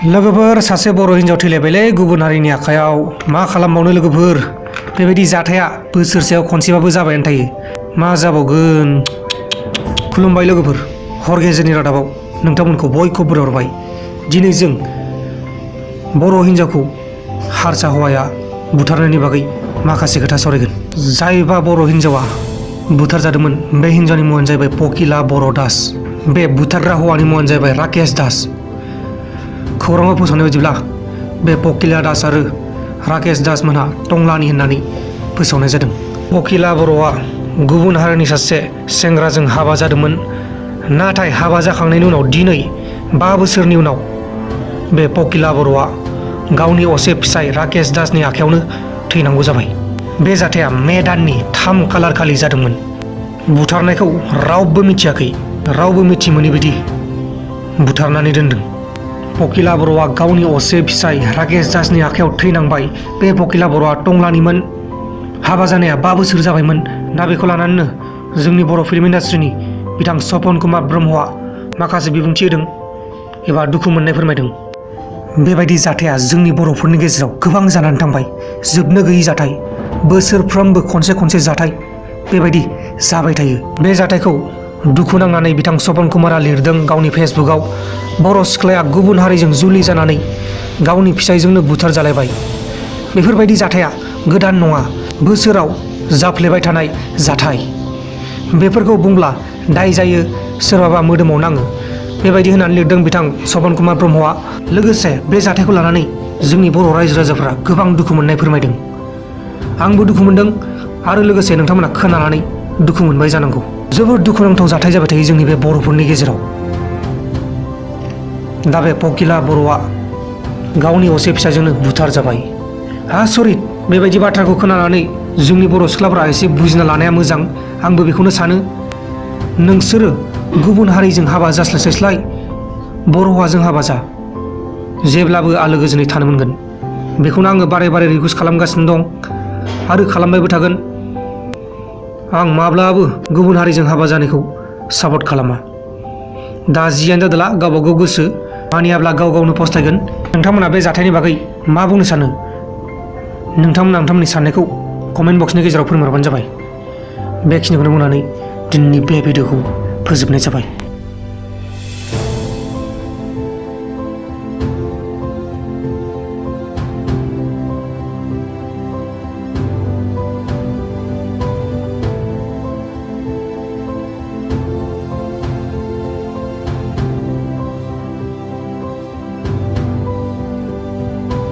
लोगोफोर सासे बर' हिन्जाव थैलायबायलै गुबुन हारिनि आखायाव मा खालामबावनो लोगोफोर बेबायदि जाथाया बोसोरसेयाव खनसेबाबो जाबायानो थायो मा जाबावगोन। खुलुमबाय लोगोफोर हर गेजेरनि रादाबाव नोंथांमोनखौ बयखौबो बरायहरबाय। दिनै जों बर' हिन्जावखौ हारसा हौवाया बुथारनायनि बागै माखासे खोथा सावरायगोन। जायबा बर' हिन्जावा बुथारजादोंमोन बे हिन्जावनि मुङानो जाहैबाय पकिला बर' दास। बे बुथारग्रा हौवानि मुङानो जाहैबाय राकेश दास। खौराङाव फोसावनाय बायदिब्ला बे पकिला दास आरो राकेश दास मोनहा टंलानि होननानै फोसावनाय जादों। पकिला बर'आ गुबुन हारिनि सासे सेंग्राजों हाबा जादोंमोन, नाथाय हाबा जाखांनायनि उनाव दिनै 5 बोसोरनि उनाव बे पकिला बर'आ गावनि असे फिसाय राकेश दासनि आखायावनो थैनांगौ जाबाय। बे जाथाया मे दाननि 3 खालार खालि जादोंमोन। बुथारनायखौ रावबो मिथियाखै, रावबो मिथिमोनै बायदि बुथारनानै दोनदों। पकिला बर'आ गावनि असे फिसाय राकेश दासनि आखायाव थैनांबाय। बे पकिला बर'आ टंलानिमोन, हाबा जानाया 5 बोसोर जाबायमोन। दा बेखौ लानानैनो जोंनि बर' फिल्म इन्डास्ट्रिनि बिथां सपन कुमार ब्रह्मआ माखासे बिबुंथि होदों एबा दुखु मोननाय फोरमायदों। बेबायदि जाथाया जोंनि बर'फोरनि गेजेराव गोबां जानानै थांबाय। जोबनो गैयै जाथाय, बोसोरफ्रोमबो खनसे जाथाय बेबायदि जाबाय थायो। बे जाथायखौ दुखु नांनानै बिथां सपन कुमारा लिरदों गावनि फेसबुकआव। बर' सिख्लाया गुबुन हारिजों जुलि जानानै गावनि फिसायजोंनो बुथार जालायबाय। बेफोरबायदि जाथाया गोदान नङा, बोसोराव जाफ्लेबाय थानाय जाथाय। बेफोरखौ बुंब्ला दाय जायो, सोरबाबा मोदोमाव नाङो, बेबायदि होननानै लिरदों बिथां सपन कुमार ब्रह्मआ। लोगोसे बे जाथायखौ लानानै जोंनि बर' रायजो राजाफोरा गोबां दुखु मोननाय फोरमायदों। आंबो दुखु मोनदों आरो लोगोसे नोंथांमोना खोनानानै दुखु मोनबाय जानांगौ। जोबोद दुखुनांथाव जाथाय जाबाय थायो जोंनि बे बर'फोरनि गेजेराव। दा बे पकिला बर'आ गावनि असे फिसाजोंनो बुथार जाबाय। आसरित, बेबायदि बाथ्राखौ खोनानानै जोंनि बर' सिख्लाफोरा एसे बुजिना लानाया मोजां। आंबो बेखौनो सानो। नोंसोरो गुबुन हारिजों हाबा जास्लायस्लाय बर' हौवाजों हाबा जा, जेब्लाबो आलो गोजोनै थानो मोनगोन। बेखौनो आङो बारे रिकुवेस्ट खालामगासिनो दं आरो खालामबायबो थागोन। आं माब्लाबो गुबुन हारिजों हाबा जानायखौ सापर्ट खालामा। दा जियानो जादोला गावबा गाव गोसो, मानियाब्ला गाव गावनो पस्तायगोन। नोंथांमोना बे जाथायनि बागै मा बुंनो सानो? नोंथांमोना नोंथांमोननि साननायखौ कमेन्ट बक्सनि गेजेराव फोरमायहरबानो जाबाय। बेखिनिखौनो बुंनानै दिनैनि बे भिडिअखौ फोजोबनाय जाबाय।